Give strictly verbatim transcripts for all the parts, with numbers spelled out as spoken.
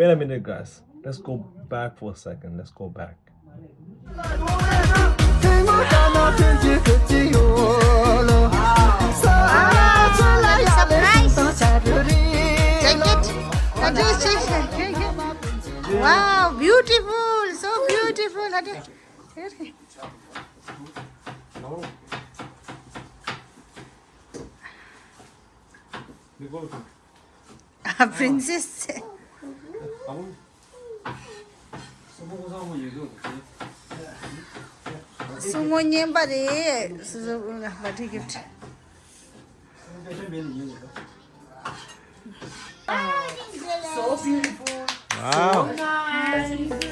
Wait a minute, guys. Let's go back for a second. Let's go back. Wow, beautiful, so beautiful. Princess. སྲུ་མོ་རྔན་པ་རེད། སྲུ་མོ་ལ་བར་ཐི་གིཕ་ཊི། So beautiful. Wow. So nice.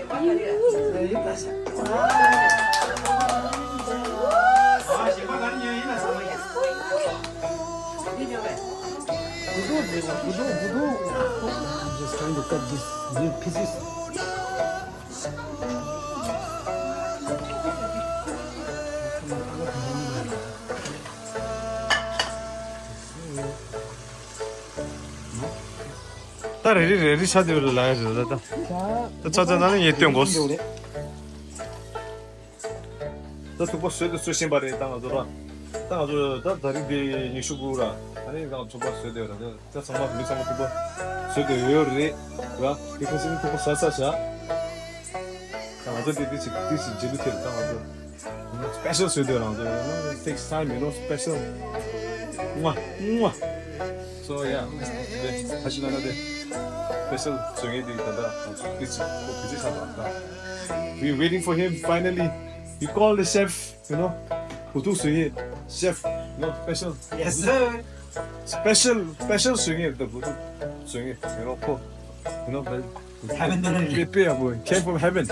I'm just trying to cut these little pieces. ད་རེ་རེ་རེ་རེ་ཆ་དེ་རེ་ལ་ཡ་རེ་ལ་ད། ད་ཆ་ཆ་ན་ནི་ངས་སྟོན་དགོས། ད་ཐུག་པ་བཟོས་དུ་བཟོ་བཞིན་པ་རེད། ད་ང་ཚོ་ར། ད་ང་ཚོ་ད་ད་རིང་འདི་ཉི་ཤུ་དགུ་ར། ད་རིང་ང་ཐུག་པ་བཟོས་དེ་ར། ད་ཚང་མ་མི་ཚང་མ་ཐུག་པ་བཟོས་དེ་ཡོད་རེད་ར། དེ་ཁ་སང་ཐུག་པ་ཟ་ས་བཞག་ད་ང་ཚོ་འདི་འདི་ཞིག་འདི་ཞིག་བྱེད་ལུགས་ཁྱེར། ད་ང་ཚོ་སི་པེ་ཤལ་བཟོས་དེ་ར། ང་ཚོ་it takes time, you know, special. ངོ་ངོ། So yeah, ད་ཤི་ན་ན་དེ་སི་པེ་ཤལ་བཟོ་མཁན་དེ་ད་ལྟ་ང་ཚོ་འདི་ཞིག་ཁོ་བི་ཟི་ཆགས་པ་ད། We waiting for him finally. We call the chef, you know. བུ་ཐུག་བཟོ་མཁན་ཤེཕ། You know, special. Yes, sir. Special, special བཟོ་མཁན་ད་བུ་ཐུག་བཟོ་མཁན། You know, ཁོ། You know, very Heaven. པེ་པེ་ཡག་པོ། Came from heaven.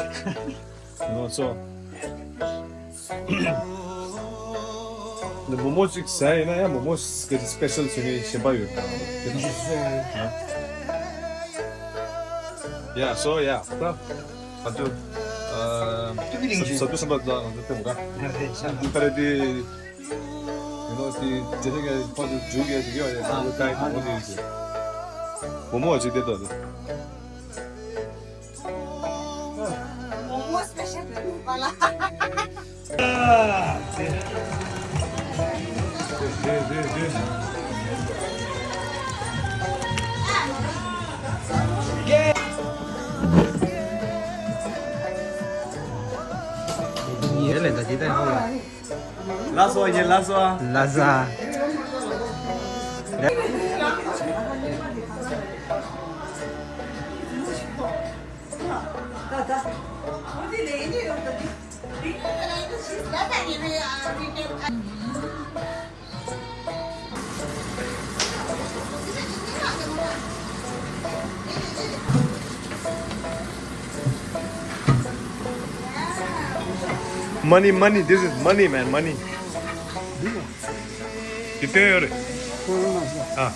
You know, so. འདི་མོ་མོ་ཅིག་ཟ་ཡིན་ན་ཡང་མོ་མོ་སི་པེ་ཤལ་བཟོ་མཁན་གཞན་པ་ཡོད་ད། Yes, sir. Yeah, so yeah. ད་ང་ཚོ་ཨ་ཟ་ཟ་དུས་ཙམ་པ་ད་ང་ཚོ་ཐེངས་ར་ཁ་རེ་དེ། You know, དེ་དེ་རིང་གི་ཕ་ཚོ་འཇུག་གི་ཡོད་ཡོད་ཡོད། ད་ལོ་ཀའི་མོ་མོ་དེ་ཡོད་ཡོད། མོ་མོ་ཅིག་དེ་ལྟ་དུས། མོ་མོ་སི་པེ་ཤལ་རེད་པ་ལ། ཡེ་ལེ་ད་ཇི་ལྟར་ཧོ་ལ། ལགས་སོ། ཡེ་ལགས་སོ། ལགས་སོ། Money, money, this is money, man, money. You pay your. Ah.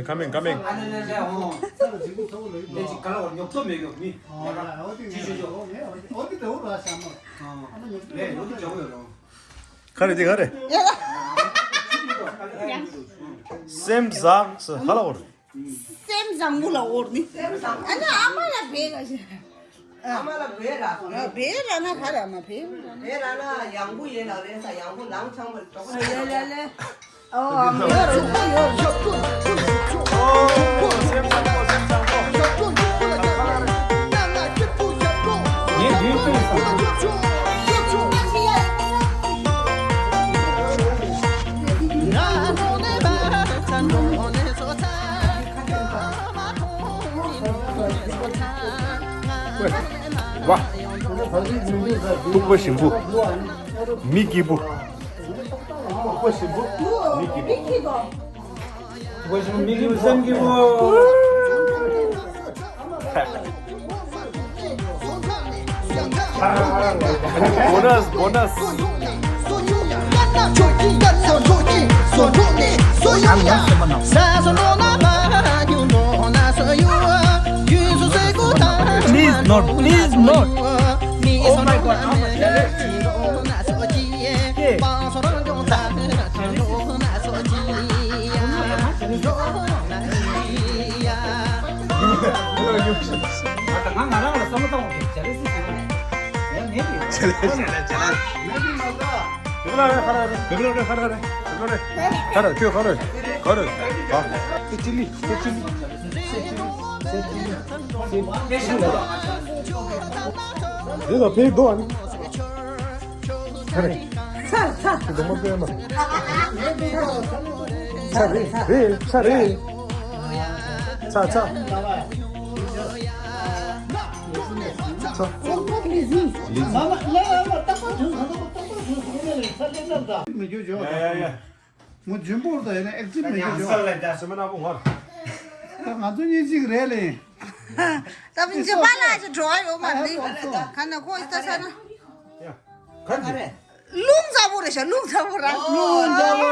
Coming, coming. ཁ་རེ་དེ་ཁ་རེ། སེམས་བཟང་ས་ཧ་ལ་འོར། སེམས་བཟང་པོ་ལ་འོར་ནི། ཨ་ནི་ཨ་མ་ལ་བེ་ག་ཞེ། ཨ་མ་ལ་བེ་ར། བེ་ར་ན་ག་ར་མ་བེ། བེ་ར་ན་ཡང་བུ་ཡེ་ལ་རེ་ས་ཡང་བུ་ལང་ཆང་བར་ཏོག་ལེ་ལེ་ལེ། ཨོ་ཨ་མ་ཡོར་ཡོར་ཡོར། སེམས་བཟང་པོ་སེམས་བཟང་པོ། ངས་རྒྱུན་སྤུས་སམ། ཝ། ཐུག་པ་ཞིམ་པོ། མི་སྐྱིད་པོ། ཐུག་པ་ཞིམ་པོ། མི་སྐྱིད་པོ། ཐུག་པ་ཞིམ་པོ་མི་སྐྱིད་པོ་སེམས་སྐྱིད་པོ། Bonus, bonus. Please not, please not. Oh my God, I'm a jealous. ཚ་ཚ། ཚ་རེད། རེད། ཚ་རེད། ཚ་ཚ། ཚ། མི་རྒྱུ་ཇོ། ཡ་ཡ་ཡ། མོ་ཇུན་པོར་ད་ཡིན་ན་ཨེག་ཊིང་མི་རྒྱུ་ཇོ། སེམས་ནག་པོ་ངར། ད་ང་ཚོ་གཉིས་གཅིག་རེད་ལེ། ད་མི་འཇིགས་པ་ལ་ཞིག་འགྲོ་བ་ཡོད་མ་རེད། ག་ན་ཁོ་ཡི་ད་ས་ན། ཡ། ག་རེ། རླུང་ཚ་པོ་རེད་ཤག་རླུང་ཚ་པོ་ར། རླུང་ཚ་པོ།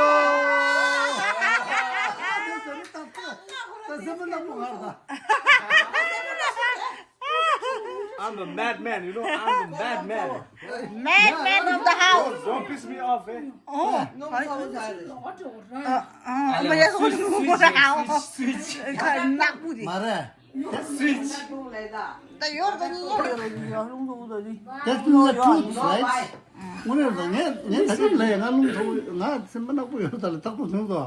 ད་སེམས་པ་ནག་པོ་ང་ར། I'm a madman, you know, I'm a madman. Madman of the house. Don't piss me off, eh? Oh. ཨ་ཨ་མ་ཡ་སོ་ནག་པོ་དེ། Switch. ད་ཡོར་ད་ནི་ཡོར་ད་ནི་ཡོར་ད་ནི། That's the truth, right? ངོ་ནས་ང་ངས་ད་གིན་ལས་ང་རླུང་ཚ་པོ་ང་སེམས་པ་ནག་པོ་ཡོད་ད་ལ་ཐག་པོ་བཟུང་སོ།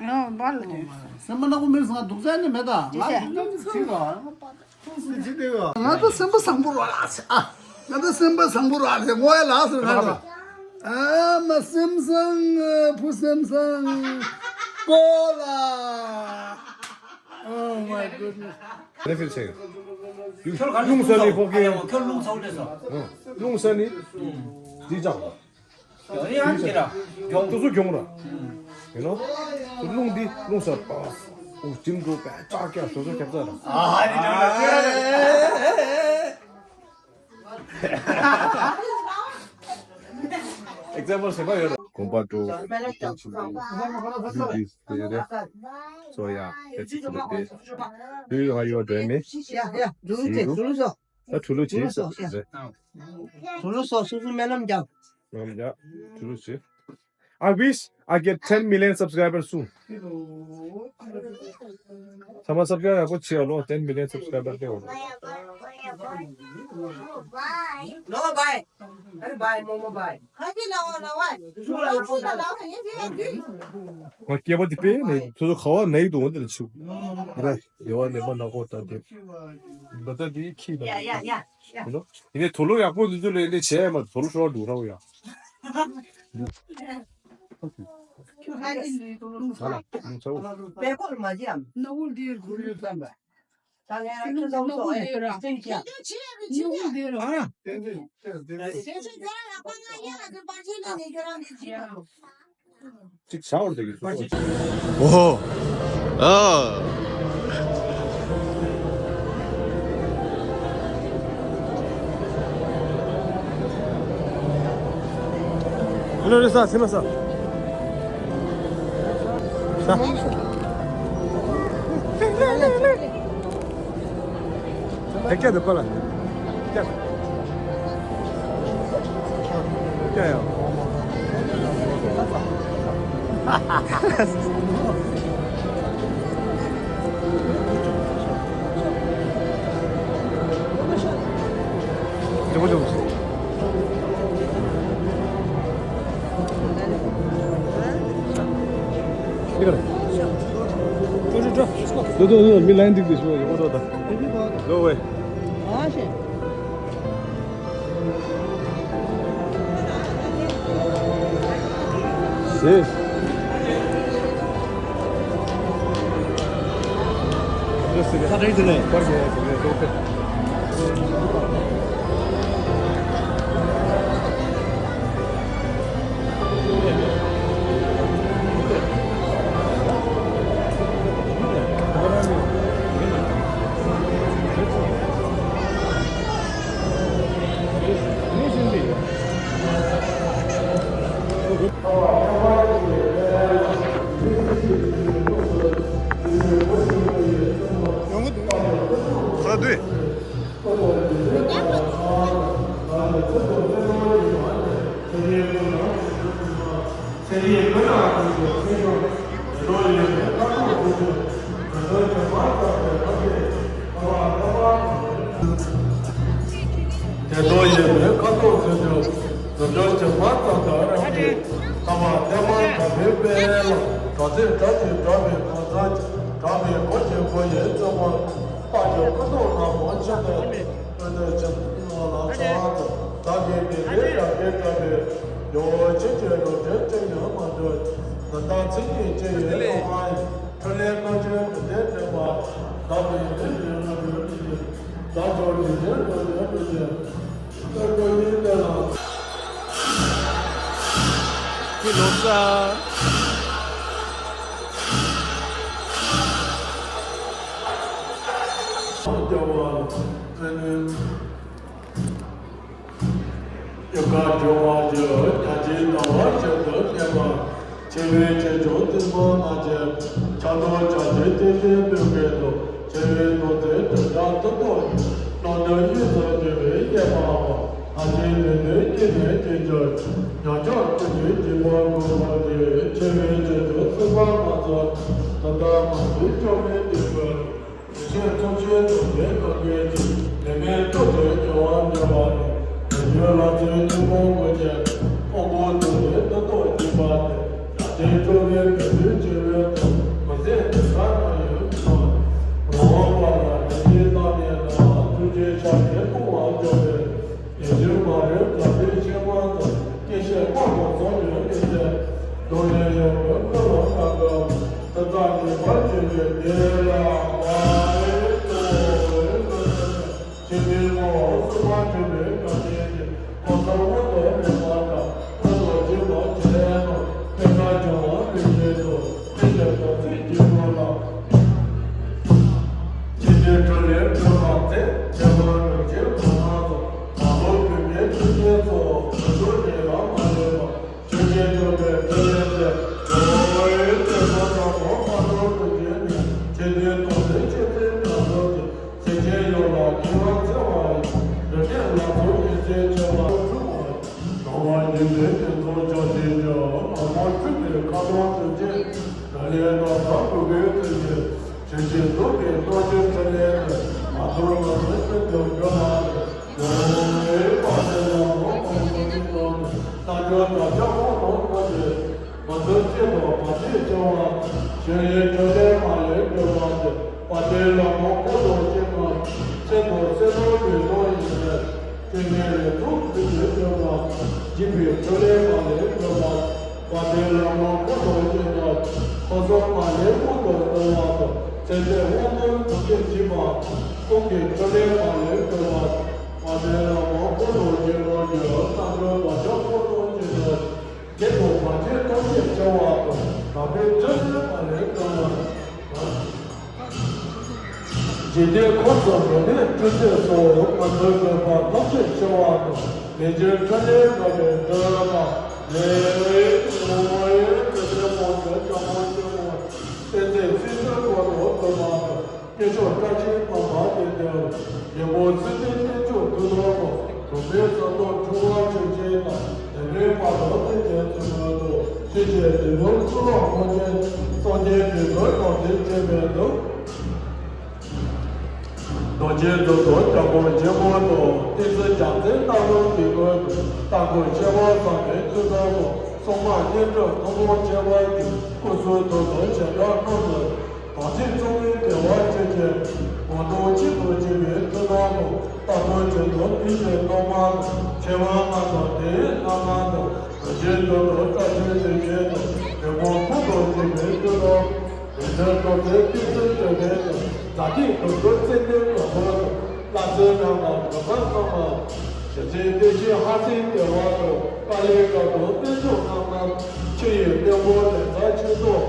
ཨོ་བ་ལ་དེ། སེམས་པ་ནག་པོ་མིན་སོང་ང་སྡུག་ཅག་ནི་མེད་ད་ང་སྡུག་ཅག་ནི་ཚིག་རོ། ང་ཚོ་སེམས་པ་བཟང་པོ་རོགས་ལ་ཟེར་ཨ། ང་ཚོ་སེམས་པ་བཟང་པོ་རོགས་ལ་ཟེར་ངོ་ཡ་ལ་ཟེར་ང་ཚོ། ཨ་མ་སེམས་བཟང་བུ་སེམས་བཟང་ཀོ་ལ། Oh my goodness. Benefit ཆེ། རླུང་ཟ་ནི་ཕོག་གི་ཡང་། ཁྱོད་རླུང་ཚ་བོ་ལས་སོ། རླུང་ཟ་ནི། འདི་ཅག་ཡང་ཡང་ཁྱེད་ར། གྱོང་། ཏུ་སུ་གྱོང་ར། ཡིན་ནོ། རླུང་འདི་རླུང་ཟ་པ། ཨོ་ཅིམ་འགྲོ་པས་ཅག་ཀྱང་སོ་སོ་ཁྱབ་ཚ་ར། ཨ་ཧ་ནི་ནང་ལ་ཁྱེད་ར། Example ཞེ་པོ་ཡོད་རེད། དགོན་པ་འགྲོ། So yeah, that's it for the day. Do you know how you are doing me? Yeah, yeah. Do it, do it, do it. ད་ཁྲུ་ལུ་བྱེད་ཟེར་རེད། ཁྲུ་ལུ་སོགས་སོ་སོ་སྨོན་ལམ་རྒྱབ། སྨོན་ལམ་རྒྱབ། ཁྲུ་ལུ་བྱེད། I wish I get ten million subscribers soon. ཚང་མ་སབ་སི་ཀ་རའེབ་ཡག་པོ་བྱེད་ཨ་ལོ། ten million subscribers སླེབས་ཨ་ལོ། No bye. Bye bye, Momo bye. ང་སྐྱེས་པ་དེ་དཔེ་ནས་ཁྱོད་ཚོ་ག་བ་ནས་འདུག་འོ་འདི་ལ་ཆུ། རེད། ཡ་ཡ་ཡ། ཡིན་ནའི་དུག་ལོག་ཡག་པོ་འདི་ཚོ་ལས་འདི་བྱས་མ་དུག་ལོག་ཧྲོག་འདུག་ར་ཡ། ཁྱོད་ཁ་ཅིག་ལུས་དུག་ལོག་ཧྲོག་ལ་ནུ་ཚ་བོ། པད་ཁོག་ལ་མ་བྱེད་ཨམ། ནོར་བུ་འདིར་གུ་ཡོད་ཙམ་པ། ད་ངས་ཁྱོད་ཚོ་ནོར་བུ་འདིར་ར། སྟེང་ཆ། ནོར་བུ་འདིར་ར། ཨ་ར། དེ་འདི་དེ་འདི། དེ་ཚོ་རྒྱ་ལ་ཡག་པ་ང་ཡ་ལ་དེ་པར་ཆས་ལ་ནས་ཁྱོད་རང་གིས་བྱེད་དང་། གཅིག་བྱ་བར་འདོད་ཀྱི་སུ་གོ། ཨོ། ཨ། ལོ་རེ་ས་སེ་མ་ས། ས། ད་སྐྱ་འདི་པ་ལ། སྐྱ། སྐྱ་ཡ། འདི་པོ་འདི་པོ། འདི་ག་རེད། འགྲོ་འགྲོ་འགྲོ། མི་ལན་འགྲིག་འདི་ཞུ་བ་ཡོང་འགྲོ་ད། No way. ཨ་ཤེ། ཤེས། ཁ་བྲལ་དེ་ནས་པར་གྱི་ཡ་ཟེར་ནས་ཏོག་ཏེ། དེ་དག་ཡིན་པས་ཁ་དོག་ཟེར་དུས་རྫུ་འཕྲུལ་གྱི་མ་ཙམ་དུ་རང་གི་ལྟ་བ་བདེན་པར་གྲགས་པའི་དཔལ་ལ། གྲགས་ཚད་གྲགས་ཀྱི་གྲགས་པའི་གང་ཟག་གྲགས་པའི་གོ་ཆེན་པོ་ཡི་བརྩོན་པ་རྟགས་ཀྱི་ཁ་དོག་རྣམས་མང་ཆེ་དུ། དཔེར་ན་ཆེན་པོ་ལ་ཚང་དུ་བདག་གི་མི་ཚེ་བདག་གིར་བཀྲམ་པའི་ཡོ་བྱད་ཀྱི་རང་འགྲེལ་ཅི་ཡང་མ་འདུག་འདི་དག་མཚན་ཉིད་ཅན་ཡིན་སྟོང་པ་ཡིན། འཕྲིན་ལས་རྣམ་བཅུ་མི་ཟད་འགྲེལ་པ། བདག་གི་མི་ཚེ་རང་འགྲེལ་མི་ཡིན། བདག་ཀྱང་མི་ཚེ་རང་འགྲེལ་མི་ཡིན། སྟོན་པ་ཡིན་ཏེ་ལ། ཁྱེད་ལོ་ཙཱ། སྦྱོར་བ་ཨ་ནི། ཡུལ་ག་སྦྱོར་བ་བཞི་ཉག་གཅིག་ལྟ་བ་བཞིན་དུ་གནས་པ། ཆེ་བའི་ཆེ་ཆུང་ཐུན་མོང་རྣམ་འབྱེད། ཆགས་སྡང་བྱ་བྱེད་ཏིང་འཛིན་སྤུན་ཀྱག་དང་། ཆེ་བའི་ནོར་རྫས་དྲི་ཟ་མཐུ་སྟོབས། རྣམ་སྣང་གཉིས་སུ་འགྱུར་བའི་དབྱེ་བའམ། ལྷ་ཆེན་ལུས་ལྡན་སྐྱེ་གནས་ཅན་གྱུར། ཉམས་ཆག་ཀུན་གྱི་འཇིགས་པ་ཀུན་བོར་ཏེ། ཆེ་བའི་ཆེ་ཆུང་སྲིད་པ་མ་ཚོར། དུས་མཐའ་མ་ལུས་སྐྱོ་མེད་དུས་འཁོར། ཡེ་ཤེས་ཐོབ་ཕྱིར་སྟོབས་ལྡན་གང་གལ་ཆེ། ལས་མེད་སྟོབས་ལྡན་སྐྱེ་བར་འགྱུར་བ་ནི། མི་འགྱུར་ལྷ་ཚེ་ཐུན་མོང་སྒོ་ཅན། དབང་པོ་རྡུལ་ལས་རྣམ་རྟོག་སྐྱེས་པ་སྟེ། རྒྱལ་ཆེན་ཁྲོ་བོའི་མི་ལུས་ཆེ་བའི་ཚོགས། མི་ཟད་དུས་མཐའ་རྣམས་ཡུན་གྱི་ཚོགས། རང་དབང་པ་ལ་རིགས་ཀྱི་རྣམ་སྨིན་དང་། ཐུགས་རྗེའི་ཕྱག་རྒྱས་སྐུ་དབང་འཇོམས་པའི། ཡེ་ཤེས་མ་རིག་དགྲ་བོའི་ཕྱེ་མ་དང་། སྐྱེ་ཤི་དཔག་ཏུ་མཚོན་པའི་མི་ཚེ། གདོང་ལས་ཡོངས་ཀྱི་ཀུན་སློང་རྣམས་ཀྱང་། དུས་མཐའ་ངེས་པར་འབྱེད་པའི་གདེང་ལ་མ་ཡེངས་སོ། ཆེ་ཆུང་སྲིད་པ་འཁྲུལ་པའི་ངང་ཉིད་ཀྱི། གོ་ས་དབང་དུ་མེད་པ་དང་། ཀུན་ཏུ་འཇིགས་པ་ཇི་སླད་དང་། དཔེར་ན་འབྱུང་བ་མི་བཞིན་དུ། ཀུན་གྱི་དོན་ཚིག་འཇིགས་པ་དང་། ཆེ་ཆུང་འཁྲུལ་ལས་གྲོལ་བ་སྟེ། ཁྱད་པར་གྲོགས་ཀྱི་གོ་ས་དང་། མ་ལོག་གུས་པའི་ཐུགས་རྗེ་སོགས། མི་འདོར་ཉེ་རང་མ་ལུས་པ། ཆོས་ཀྱི་སྟོན་པའི་ཕྲིན་ལས་ཏེ། འགྲོ་བའི་དོན་དུ་དང་པོ་མ་ནོར་དུ་བྱོན་ནས། ཆེ་འབྲིང་སྟོང་གསལ་ཆེ་ཚད་རྣམས་སོགས་ཀྱི། སེམས་ཅན་ཡོངས་ལ་ཁྱད་པར་འཚལ་བ་ཡི། རིགས་ལྡན་ལ་སོགས་ཉེར་འཚེའི་ཆེ་བ་སྒྲུབ་པ་ཡི། སྣང་བ་ཉིད་ལས་ཀྱི་ཚོགས་ཆགས་ཤིང་ཀྱང་། ལམ་མང་འཁྲུལ་པའི་ཁ་ལོག་དོན་ཅན། ལ་ལས་རྣམ་གྲངས་དགུ་པའི་དོན་ཅན། ཆོས་ཀྱི་རྫོགས་པའི་རྣལ་འབྱོར་ཕྲིན་ལས་ནི། མ་དོར་མ་ཟད་ཀུན་ཏུ་འགྲོ་བ་ནི། ཡོངས་སུ་བརྟགས་ནས་ལམ་ལ་མ་ལུས་པ་ཉིད་དང་ནི། རྣལ་འབྱོར་དམ་པ་ཁོ་ནར་བསྔོ་ནས། མ་ཐུབ་ཅི་དང་བར་ཆད་བྱ་བ། ཆོས་ཡི་ཕྲིན་ལས་མ་ལུས་སྒྲུབ་པ་སྟེ། དཔལ་ལྡན་ལྷ་མོ་འཁོར་དང་བཅས་པ། ཚེ་དང་བསོད་ནམས་ལུས་དང་ཡིད་བཞིན། སྤྱོད་ངན་ལས་སུ་ཚུལ་གྱིས་སྒྲུབ་པ། འཇིགས་པའི་ཕྲིན་ལས་མ་ལུས་སྒྲུབ་པ། དཔལ་ལྡན་ལྷ་མོ་འཁོར་དང་བཅས་པ། འཁོར་གསུམ་མ་ལུས་དབང་དུ་གཏོང་བ་དང་། ཚེ་ཟད་དབང་ཐོབ་ཐུགས་རྗེ་བྱིན་པ། དབང་གི་ཕྲིན་ལས་མ་ལུས་སྒྲུབ་པ། དཔལ་ལྡན་ལྷ་མོ་འཁོར་དང་བཅས་པར་གྱུར། རྣལ་འབྱོར་དམ་པ་འཁོར་དང་བཅས་པ། བགེགས་དང་བར་ཆད་ཐམས་ཅད་བྱེར་བ་དང་། དམ་པའི་ཆོས་ནི་མ་ལུས་སྒྲུབ་པ། འཇིག་རྟེན་འཁོར་དང་འགྲོ་བའི་སྤྲུལ་པ་སོགས། མ་ཐུབ་དགོས་པ་ཐམས་ཅད་བྱེར་བ་དང་། ལས་ཀྱི་ཕྲིན་ལས་འགྲོ་བའི་འགྲོ་བ་ལས། འོ་ཡེ་དེ་ཚེ་མང་པོ་ཞིག་ནས་བསྟན་འཛིན་སྲིད་ཞིའི་སྐོར་དུ་ཐོས་པ་དང་། སྐྱེས་མཆོག་བཀྲ་ཤིས་སྤངས་པ་སྟེ་འདིར། རྒྱལ་པོ་སྲིད་པའི་རྟེན་མཆོག་ཐུགས་དམ་པ། གྲོང་པའི་ས་དང་འཁྲུལ་བ་ཆོས་ཅན་དང་། དེ་འདྲའི་དཔའ་བོ་སྟོན་པའི་ཚུལ་དུ། ཆོས་ཀྱི་དེད་དཔོན་གཙུག་ལག་དམག་ཆེན། སངས་རྒྱས་པའི་གོས་དང་ལྡན་བྱས་པའི་གདུགས། རྡོ་རྗེ་གདུགས་དང་རྒྱལ་པོ་ཆེན་པོ་དང་། ཏི་སེ་རྒྱལ་མཚན་སྣ་བདུན་གྱི་མགུལ་དུ། རྟ་མགོ་ཆེ་བ་བསམ་པའི་ཐུགས་དམ་པ། སྲུང་མ་གཉན་ཁྲོད་ཐུན་མོང་ཆེ་བ་གྱུར། སྐུ་གསུང་ཐུགས་དམ་བྱེ་བྲག་སྣོད་དུ། དམ་ཚིག་གཙང་མའི་བདེ་བ་ཆོས་ཅན། མ་དག་ཆེད་དུ་བྱས་པའི་ཐུགས་དམ་པ། རྟ་ཐོག་ཆེན་དུ་ཕུལ་བའི་སྣང་བ་དང་། ཆེ་བ་ལྔ་དང་དེའི་སྣ་ལྔ་དང་། རྡོ་རྗེ་གདུགས་དང་བཀྲ་ཤིས་དོན་ཆེན་དང་། རི་བོང་ཁོག་ཏུ་བྱས་པའི་ཐུགས་དམ་པ། རིན་ཆེན་གྲོང་ཁྱེར་ཏི་སེ་སྤྱོད་མཁན་དང་། རྫ་སྟེང་གུར་གུར་ཙན་དན་གྱི་ཧོར་དང་། ལྷ་རྫས་རྣམས་ལ་འབུལ་ཁ་གནང་བ། ཞེ་ཚན་ཏི་སེ་ཧ་སེ་བདེ་བ་དང་། ཀ་ལི་ཀ་དང་རྣལ་འབྱོར་རྣམ་རྣམས། ཆུ་ཡི་རྟེན་མོ་ལེགས་ཚ་ཆུ་ཏོག་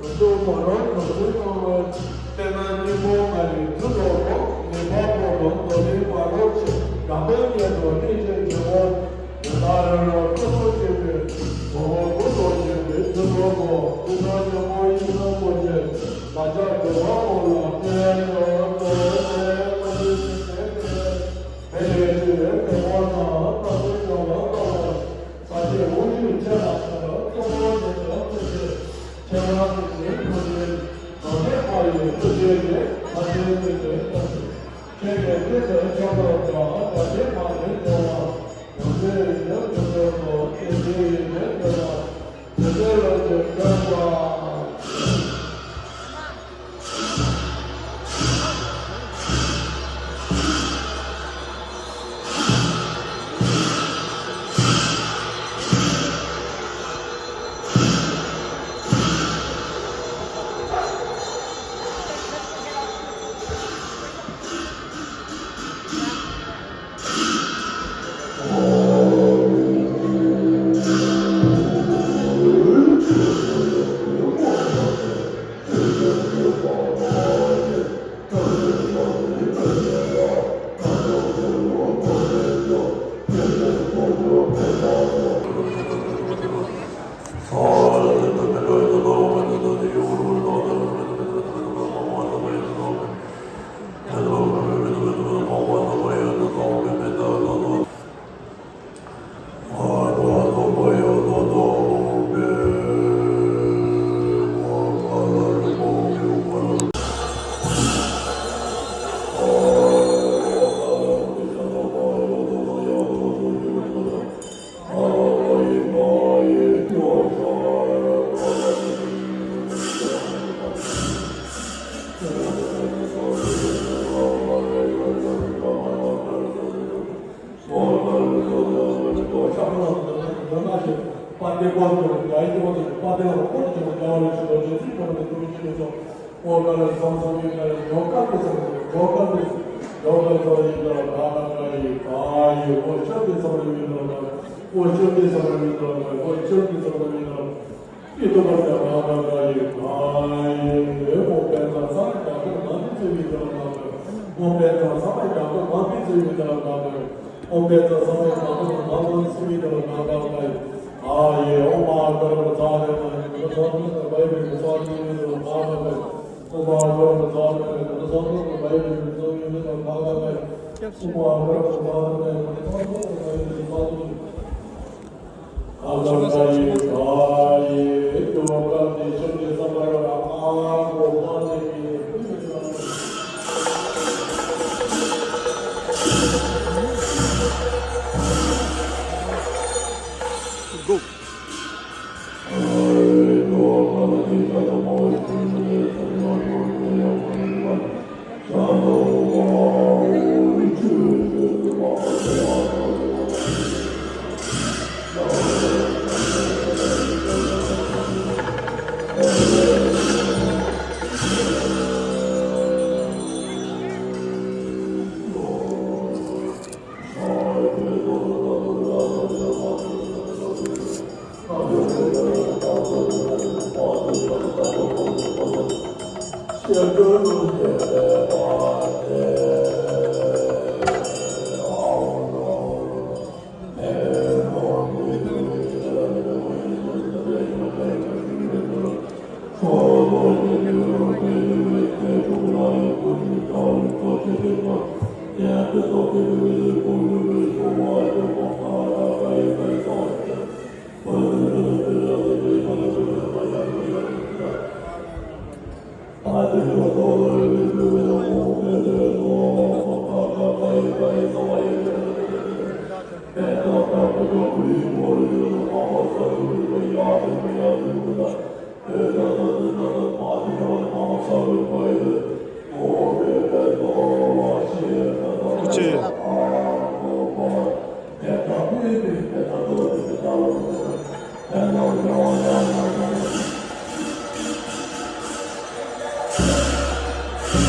རུ་ཏོག་མོ་རང་ནོར་བུའི་སྣང་བ། དཔེར་ན་སྙིང་པོ་ལྔ་ཡི་དུས་ལོག་གོ། ལེགས་པར་སྤོང་དང་མདོ་ལས་བར་རོ་ཆེ། དགྲ་བོའི་ཉེ་དུ་སྙིང་རྗེ་བྱེད་པོ། དེ་དག་རེ་རེ་སོ་སོ་སྐྱེ་བོའི། ངོ་བོ་ཀུན་ཏུ་སྦྱིན་པའི་དུས་ལོག་གོ། ཀུན་ཏུ་སྙོམས་པོ་ཡིད་བཞིན་སྤོང་བྱེད། བདག་ཅག་འགྲོ་བ་པོ་ལ་ཕན་ཡོན་དོ། དེ་མ་ཡིན་ཞིང་ཕན་ཕན་ཡོན་ཅི་ཡོད་ Go.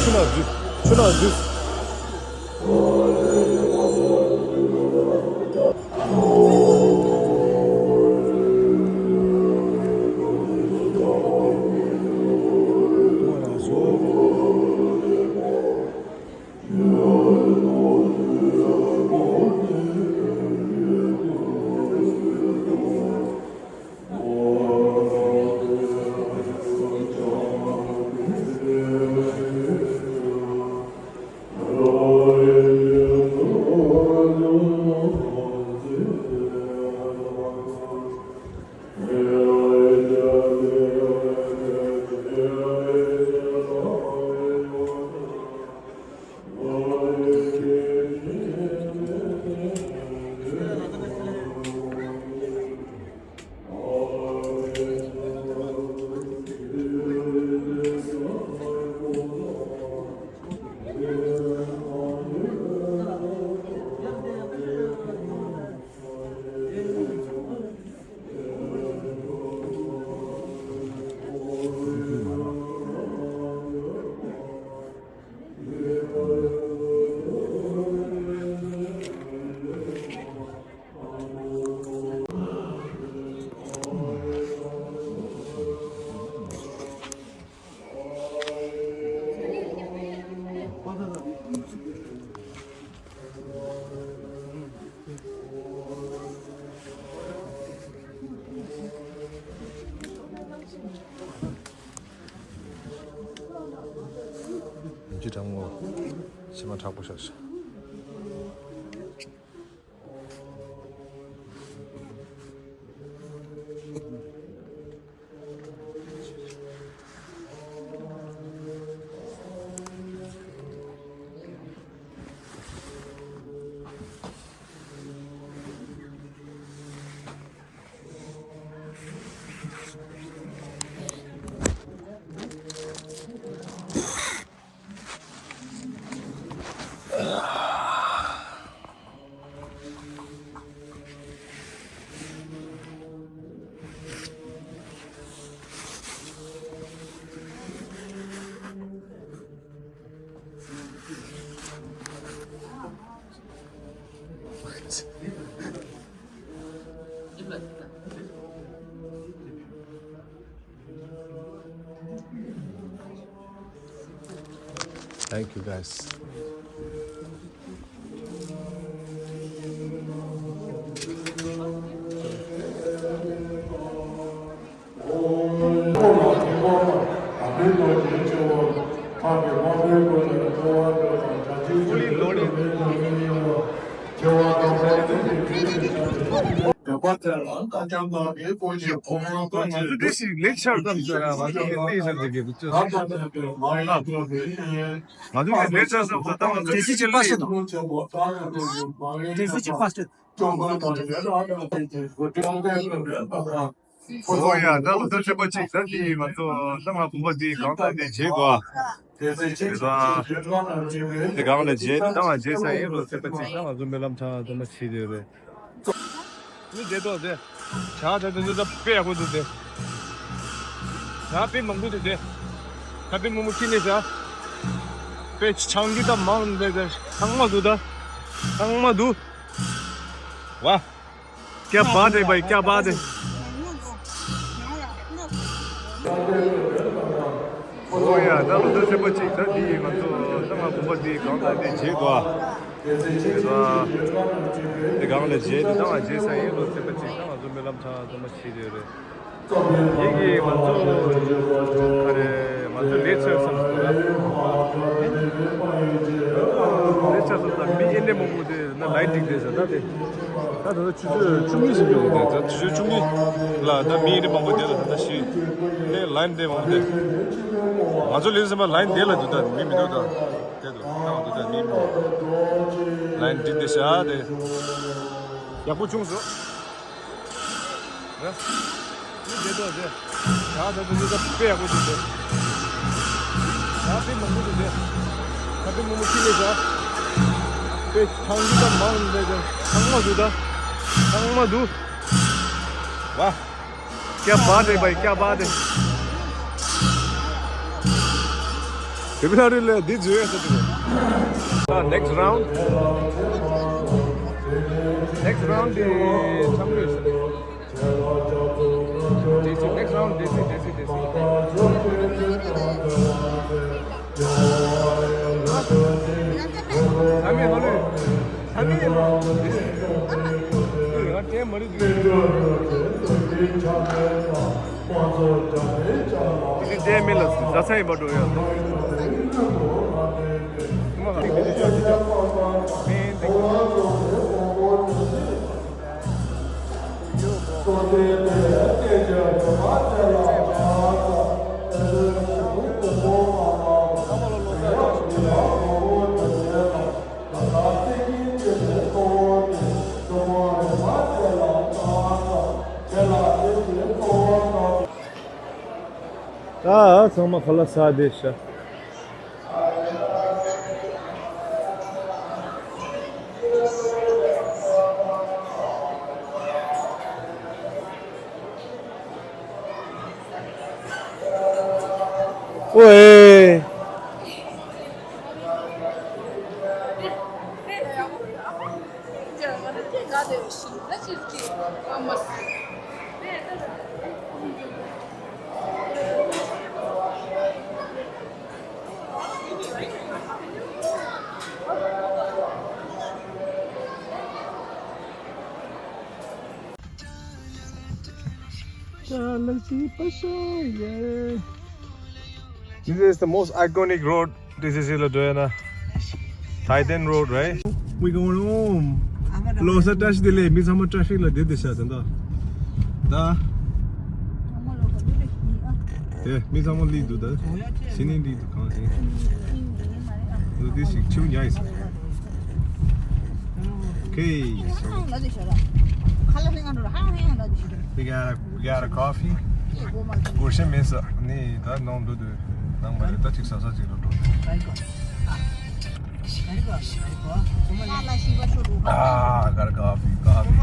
ཆུ་ནག་འཇུ། ཆུ་ནག་འཇུ། ཡང་ངོ་། ཕྱི་མ་དྲག་པོ་ཤར་ཤག Thank you, guys. ང་ཚོ་དེ་ཞིག་ལེགས་ཆར་ཙམ་ཟེར་ར། ང་ཚོ་དེ་ལེགས་ཆར་ཙམ་ཟེར་ར། ང་ཚོ་དེ་ལེགས་ཆར་ཙམ་ཟེར། ད་ང་ཚོ་དེ་ཞིག་ལེགས། ཨོ་ཡ། ད་ལོ་ད་ཚེས་པ་གཅིག་ད་དེ་ང་ཚོ་ད་ང་བུམ་པ་དེ་གང་ལྟར་དེ་བརྗེད་དགོས། དེ་ཚོ་དེ་གང་ལ་བརྗེད། ད་ང་བརྗེད་ས་ཡིན་རོ། ཚེས་པ་གཅིག་ད་ང་ཚོ་སྨོན་ལམ་ཚང་མ་བྱེད་དེ་རེད། མི་བསྡད་དོ་དེ། བྱ་ད་དེ་ཚོ་ད་དཔེ་ཡག་པོ་འདུག་དེ། བྱ་དཔེ་མང་པོ་འདུག་དེ། ད་དཔེ་མང་པོ་ཁྱེར་ནས་བྱ། དཔེ་ཆང་གི་ད་མང་འདུག་དེ། ཚང་མ་འདུག་ད། ཚང་མ་འདུག། ཝ། क्या बात है भाई, क्या बात है। ཨོ་ཡ། ད་ལོ་ད་ཚེས་པ་གཅིག་ད་འདི་ང་ཚོ་ད་ང་བུམ་པ་འདི་གང་ལྟར་འདི་བྱེད་དགོས། དེ་ཚོ་དེ་གང་ལ་བརྗེད་དེ་ད་ང་བརྗེད་ས་ཡིན་རོ། ཚེས་པ་གཅིག་ད་ང་ཚོ་སྨོན་ལམ་ཚང་མ་བྱེད་དེ་རེད། ཡིན་གྱི་ང་ཚོ་ཨ་རེ་ང་ཚོ་ལས་ཚོད་བསམ་སོང་ལ། ལས་ཚོད་བསམ་ད་མི་ཨེ་འདྲ་མང་པོ་དེ་ན་ལའིན་འགྲིག་དེ་ཟེར་ད་དེ། ད་ད་ཆུ་ཚོད་བཅུ་གཉིས་ཟིན་པ་རེད། ད་ཆུ་ཚོད་བཅུ་གཉིས་ལ་ད་མི་ཨེ་འདྲ་མང་པོ་དེ་ལ་ད་ད་ཤི་ནས་ལའིན་འདྲ་མང་པོ་དེ། ང་ཚོ་ལས་ཚོད་ལའིན་དེ་ལ་འདུག་ད་མི་མི་འདུག་ད་དེ་འདུག་ད་འདུག་ད་མི་མི་འདུག། ལའིན་འགྲིག་དེ་ཤ་དེ། ཡག་པོ་བྱུང་སོང་། རེད། མི་བསྡད་དོ་རེད། ད་ད་ད་ད་དཔེ་ཡག་པོ་འདུག་རེད། ད་དཔེ་མང་པོ་འདུག་རེད། ད་དཔེ་མང་པོ་ཁྱེར་ནས་བྱ། དཔེ་ཚང་གི་ད་མང་འདུག་རེད། ཚང་མ་འདུག་ད། ཚང་མ་འདུག། ཝ། क्या बात है भाई, क्या बात है। དེ་བི་ལ་རི་ལ་འདི་བཟོས་ཡོད་ས་དེ་རེད། ད་next round། next round དེ་འཆམ་ལུས་ས་དེ། དེ་སི་next round དེ་སི་དེ་སི་དེ་སི། ཨ་མེ་ཧོ་ལུ། ཨ་མེ་ཧོ་ལུ། ང་དེ་མ་རིག་འདུག། དེ་དེ་མི་ལ་རྡ་ས་ཡིན་པ་འགྲོ་ཡ། ད་ཚང་མ་ཁ་ལག་ཟ་བསྡད་ཤག། ཨོའེ། This is the most iconic road T C C ལ་འགྲོ་ཡ་ན། Thai Thailand Road, right? We going home. ལོ་གསར་བཀྲ་ཤིས་བདེ་ལེགས། མི་ཚང་མ་ཊ་ཕིག་ལ་བསྡད་བསྡད་ཤག་དེ་འདྲ། ད། དེ་མི་ཚང་མ་སླེབས་འདུག་ད། གཞི་ནས་སླེབས་འདུག་གང་ཞིག་འདུག་དེ་ཞིག་ཆུ་ཉག་ཡིན་ས། Okay. We got a, we got a coffee. སྒོར་གཞས་མེད་ས་ནི་ད་ནང་འགྲོ་དུས་ནང་མ་རེད། ད་ཅིག་ཟ་ས་ཅིག་ལ་འགྲོ། Ah, got a coffee, coffee.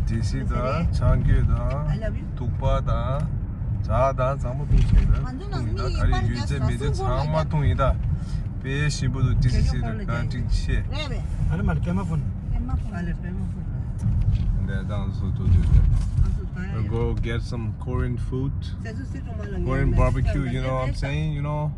This is the ཆང་གི་དང་ཐུག་པ་དང་ཇ་དང་ཚང་མ་འཐུང་བྱས་ད་འཐུང་ཡིན། ད་ག་རེ་ཡོད་ཚད་མེད་ཚད་ཚང་མ་འཐུང་ཡིན། ད་དཔེ་ཞིམ་པོ་འདུག T C C དང་བཀའ་དྲིན་ཆེ། རེད་རེད། ཨ་ནི་མ་རེད། པད་མ་ཕོན། པད་མ་ཕོན། ཨ་ལེ་པད་མ་ཕོན། འདས་དང་སོ་སོ་དུས་དེ། Go get some Korean food, Korean barbecue, you know what I'm saying, you know.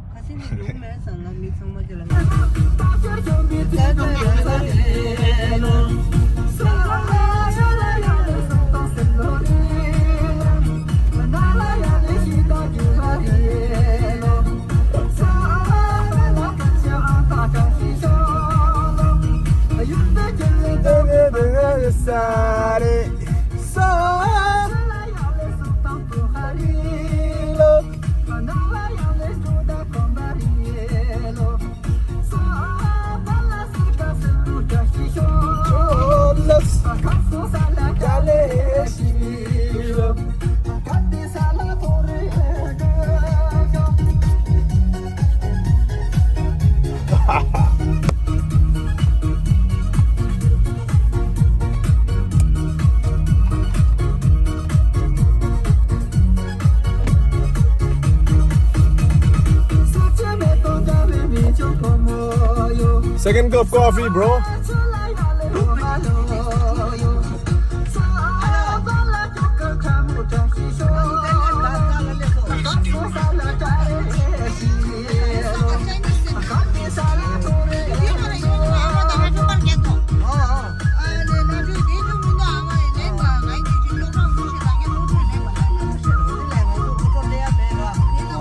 Second cup of coffee, bro.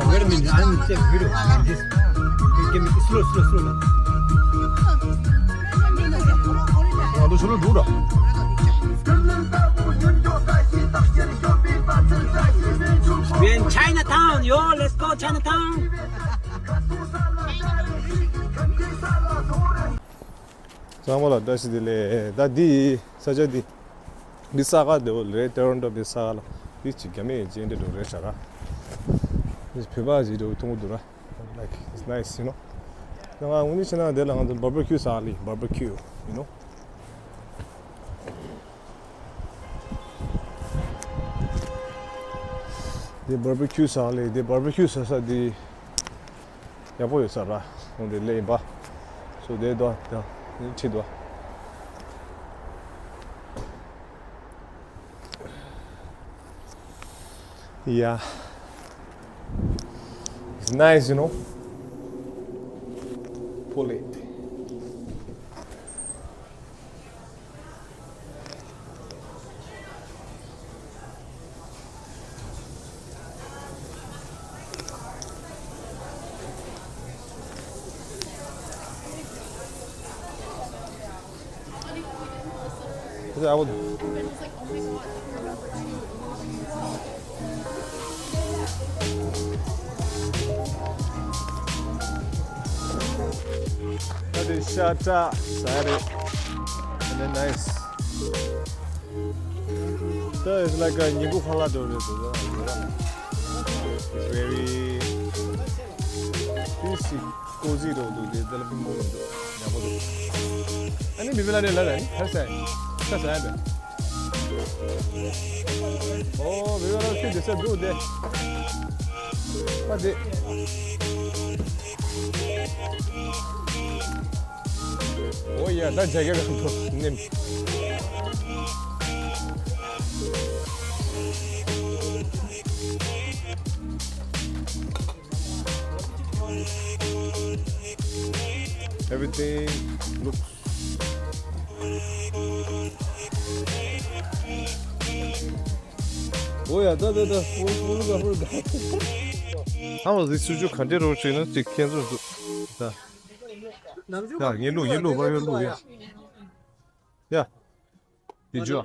Wait a minute, I'm taking video. I'm just give me slow, slow, slow. ང་ཚོ་ཕྱི་ལོགས་འགྲོ་ར། We're in Chinatown, yo. Let's go Chinatown. ཚང་མ་ལ་བཀྲ་ཤིས་བདེ་ལེགས། ད་འདི་ས་ཆ་འདི་འདི་ས་ག་འདི་བོ་རེད། ཊོ་རོན་ཊོ་འདི་ས་ག་ལ་འདི་ཅིག་རྒྱ་མི་ཅན་འདྲ་འགྲོ་རེད་ཤག་ར། འདི་བོད་པ་ཅིག་འགྲོ་མཐོང་གི་འདུག་ར། Like, it's nice, you know. ང་དངོས་གནས་བྱས་ན་འདི་ལ་ང་ཚོ་བར་བར་ཁིའུ་ཟ་ལི། བར་བར་ཁིའུ། You know. འདི་བར་བར་ཁིའུ་ཟ་ལི། འདི་བར་བར་ཁིའུ་ཟ་ས་འདི་ཡག་པོ་ཡོད་ས་ར། ཁོང་འདི་ལས་ཡིན་པ། So they don't, they don't, they don't. Yeah. It's nice, you know. Pull it. I would. That is shut up. Sorry. And then nice. So it's like a niku phala do. It's very peaceful. Cozy རོ་འདུག་དེ་དེ་ལ་ཕུང་པོ་འདུག་ཡག་པོ་འདུག་ཨ་ནི་བི་བི་ལ་རེ་ལ་ལ་ནི་ཧར་སའི་ཧར་སའི་ཨ་འདྲ། ཨོ་བི་བི་ལ་ཤི་དེ་ས་འདུག་དེ་ཨ་དེ། ཨོ་ཡ་ད་ཇ་ག་ག་འདུག་ནེམ། Everything looks. ཨོ་ཡ་ད་ད་ད་ཧུར་ཧུར་ག་ཧུར་ག་ཧ་མ་ཟིག་སུ་ཇུ་ག་འདྲེ་རོ་ཅིག་ན་ཅིག་ཁྱེད་ཚོ་འདུག་ད། ནམ་རྒྱུན་ཡ་ངའི་ལུག་ངའི་ལུག་ཕ་ཡོད་ལུག་ཡ། ཡ། དེ་འཇུ།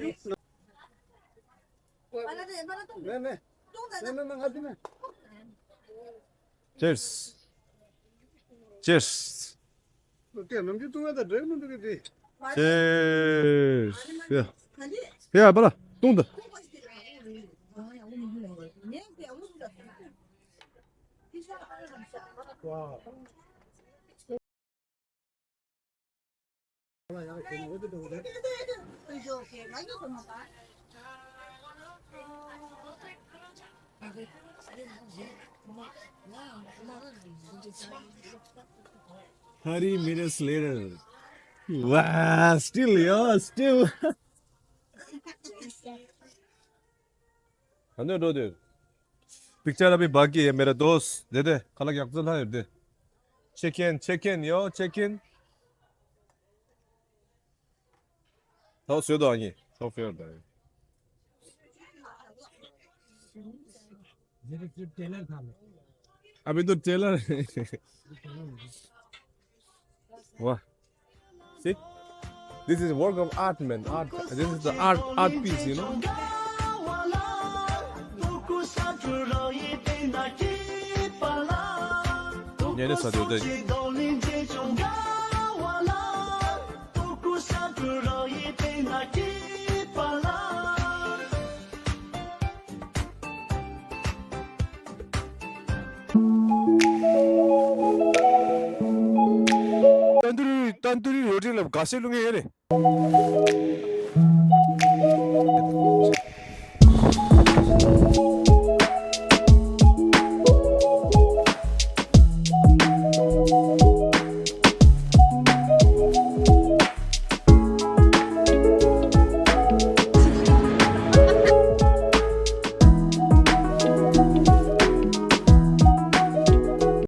མེ་མེ། མེ་མེ་མེ་ང་དེ་མེ། Cheers. Cheers. ལོ་དེ་ནམ་རྒྱུན་བཏུང་བ་དང་འདྲ་མི་འདུག་གི་དེ། Cheers. ཡ། ཡ་པ་ལ་བཏུང་ད། Thirty minutes later. Wow, still, yo, still. हाँ, दो, दो, दो। पिक्चर अभी बाकी है मेरा दोस्त। दे दे, खाला क्या चल रहा है, दे। Check in, check in, yo, check in. ཐོག་སོད་དོ་ཨ་ནི། ཐོག་ཕེར་དང་། अभी तो ट्रेलर। वाह। See? This is work of art, man. Art. This is the art, art piece, you know? ཉན་ས་དེ་དེ། ཏན་ཏུ་རི་ཏན་ཏུ་རི་རོ་ཏི་ལ་དགའ་སེ་བླུག་ངེས་ཡོད་རེད།